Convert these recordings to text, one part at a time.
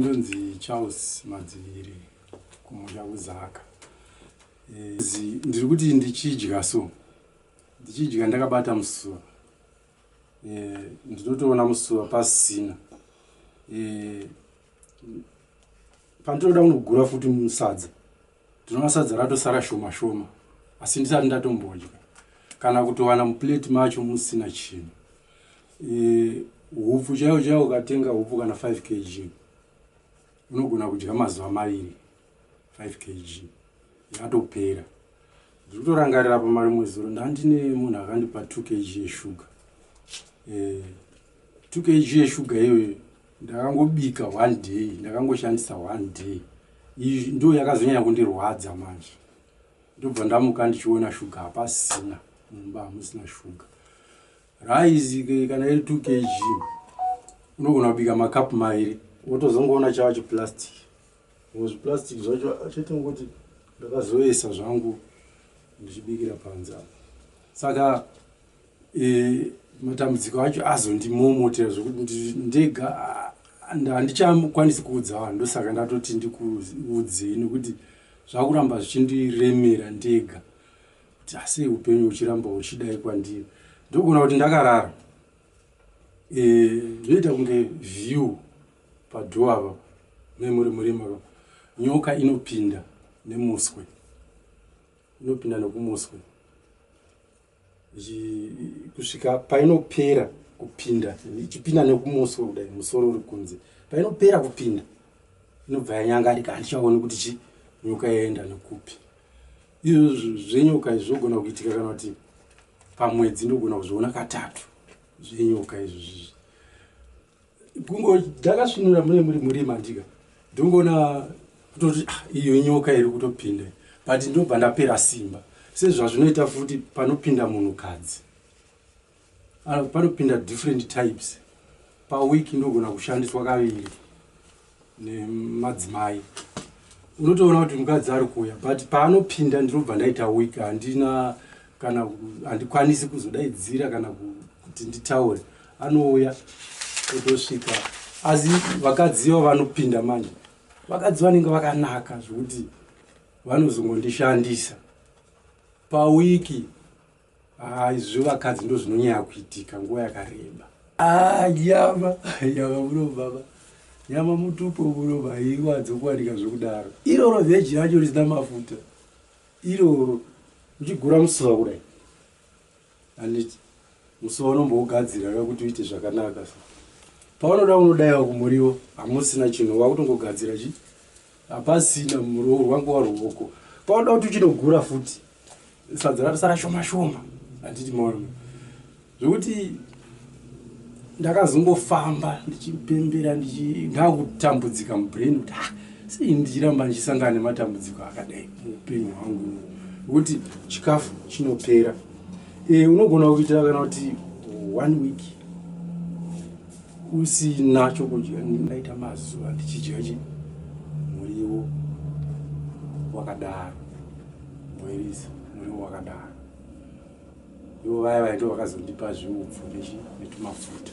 Ndonzi Charles Madzivire kumusha kuZaka. Eh, ndiri kuti ndichidya so ndichidya ndakabata musuva eh, ndinotoona musuva pasina eh, pandinoda kunogura futi musadza ndinoona sadza ratosara shoma shoma asi ndisati ndatombodya kana kutowana muplate macho musina chinhu e, hupfu chaiwo chaiwo ukatenga hupfu kana 5 kg unogona kudya mazuva maviri 5 kg yatopera ndiri kutorangarira pamarimwe zuro ndandine munhu akandipa 2 kg yeshuga e, 2 kg yeshuga iyoyo ndakangobika one day ndakangoshandisa one day iyi ndo yakazonyanya kundirwadza manje ndobva ndamuka ndichiona shuga hapasina mumba hamusina shuga rice kana iri 2 kg unogona kubika makapu maviri wotozongoona chava chiplastic zviplastic zvacho chete ngoti ndakazoisa zvangu ndichibikira panze apa saka e, matambudziko acho azondimomotera zvekuti ndega handichakwanisi kuudza vanhu ndosaka ndatoti ndikuudzei nekuti zvakuramba zvichindiremera ndega kuti asi upenyu huchiramba huchidai kwandiri ndogona kuti ndakarara e, zvinoita kunge view padhoo apa memuri murima nyoka inopinda nemuswe inopinda nekumuswe kusvika painopera kupinda ichipinda nekumuswe kudai musoro uri kunze painopera kupinda inobva yanyangarika handichaoni kuti chi nyoka yaenda nekupi izvo zvenyoka izvi zvogona kuitika kana kuti pamwedzi ndogona kuzviona katatu zvenyoka izvo zvizvi kungo ndakasvinura mune muri murima ndika ndongoona kutoti ah, iyo inyoka iri kutopinda but ndobva ndapera simba sezvazvinoita futi panopinda munhukadzi ah, panopinda different types pawiki ndogona kushandiswa kaviri nemadzimai unotoona kuti mukadzi ari kuuya but paanopinda ndinobva ndaita week handina kana handikwanisi kuzodaidzira kana kuti nditaure anouya otosvika asi vakadzi ivo vanopinda manje vakadzi vanenge vakanaka zvekuti vanozongondishandisa pawiki Ah, izvi zvevakadzi ndo zvinonyanya kuitika nguva yakareba. Ah, nyama nyama munobaba nyama mutupo munoba iwadzo kuwanika zvekudaro iroro vheji racho risina mafuta iroro uchigura musuva kudai handiti musuva unombougadzira ka kuti uite zvakanaka so paunoda unodaiwa kumuriwo hamusina chinhu wakutongogadzira chi hapasina muriwo rwangu waruoko paunoda kuti uchinogura futi sadza ratosara shoma shoma handiti maona zvekuti ndakazongofamba ndichipembera ndakutambudzika mubrain kuti ah, sei ndichiramba ndichisangana nematambudziko akadai muupenyu hwangu nekuti chikafu chinopera e, unogona kuita kana kuti one week usina chokudya ndaita mazuva ndichidya chi muriwo wakadaro Moirisa muriwo wakadaro. Ivo vaya vaya ndivo vakazondipa zviupfu nechi netumafuta.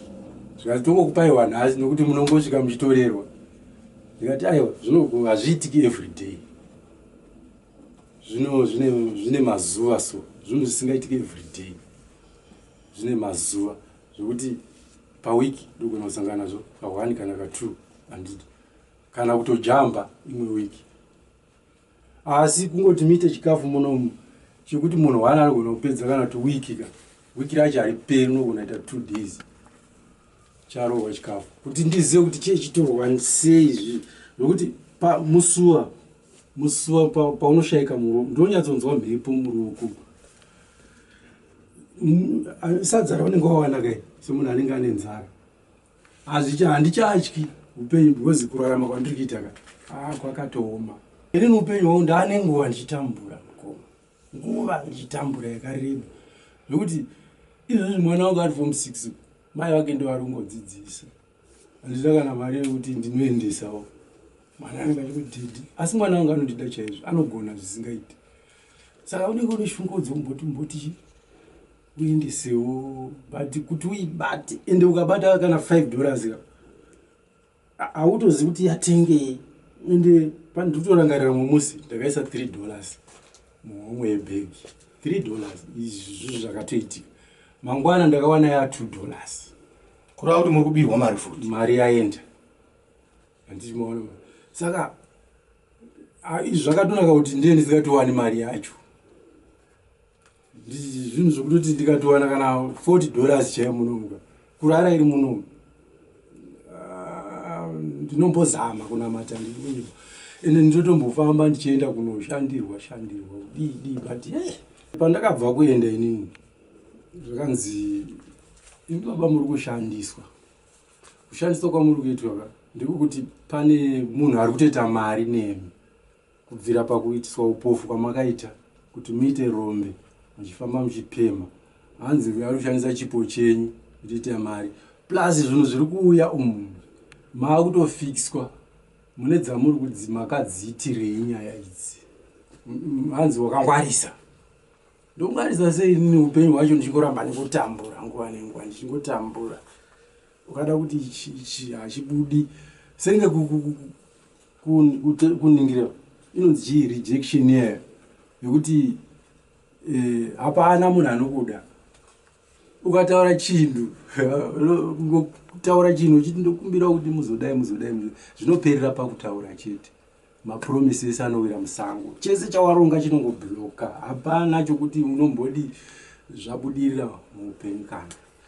Zvikati tongokupaiwa nhasi nokuti munongosvika muchitorerwa. Ndikati aiwa zvino hazviitiki every day. Zvino zvine zvine mazuva so zvinhu zvisingaitiki every day. Zvine mazuva zvekuti pawiki ndogona kusangana nazvo ka one kana ka two handiti kana kutojamba imwe wiki. Asi kungoti muite chikafu munomu chekuti munhu one anogona kupedza kana kuti wiki ka wiki racho hariperi unogona kuita two days charohwa chikafu kuti ndizive kuti chii chitorwa sei zvi nokuti musuwa musuwa paunoshaika muro ndonyatsonzwa mhepo muruoko sadza raunenge wawana kai semunhu anenge ane nzara hazvicha handichatyi upenyu because kurarama kwandiri kuita ka ah, kwakatooma inini upenyu hwangu ndaane nguva ndichitambura mukoma nguva ndichitambura yakareba zvekuti izvozvi mwana wangu ari form six mai vake ndo vari kungodzidzisa handina kana mari yekuti ndinoendesawo mwana anenge achikudhidhi asi mwana wangu anondida chaizvo anogona zvisingaiti saka unenge une shungu dzokumboti mboti uendesewo but kuti uibate ende ukabata kana 5 dollars ka Hautozivi kuti yatengei. Ende ndikutorangarira mumwe musi ndakaisa $3 muhomwe yebhegi. $3, izvi zvinhu zvakatoitika. Mangwana ndakawana ya $2. Kureva kuti muri kubirwa mari futi. Mari yaenda. Handichimaona. Saka izvi zvakatonaka kuti ndiye ndisingatowani mari yacho. Zvinhu zvekutoti ndikatowana kana $40 chaiyo munomuka kurara iri munomu, ndinombozama kunamata ndiri ende ndinotombofamba ndichienda kunoshandirwa shandirwa kudii dii, but pandakabva kuenda inini zvakanzi, "Imi baba, muri kushandiswa. Kushandiswa kwamuri kuitwa ka ndekukuti pane munhu ari kutoita mari nemi kubvira pakuitiswa upofu kwamakaita kuti muite rombe muchifamba muchipemha. Hanzi ari kushandisa chipo chenyu kutoita mari, plus zvinhu zviri kuuya umu maakutofixwa mune dzamuri kudzi makadziitirei nyaya idzi." Hanzi wakangwarisa. Ndongwarisa sei inini upenyu hwacho ndichingoramba ndingotambura nguva nenguva, ndichingotambura? Ukada kuti ichi ichi hachibudi, senge kuningira inonzi chii, rejection iyayo yekuti hapana munhu anokuda. Ukataura chinhu, kutaura chinhu uchiti ndokumbira kuti muzodai, muzodai, zvinoperera pakutaura chete. Mapromise ese anowira musango. Chese chawaronga chinongobloka. Hapana chokuti unombodi zvabudirira muupenyu kana.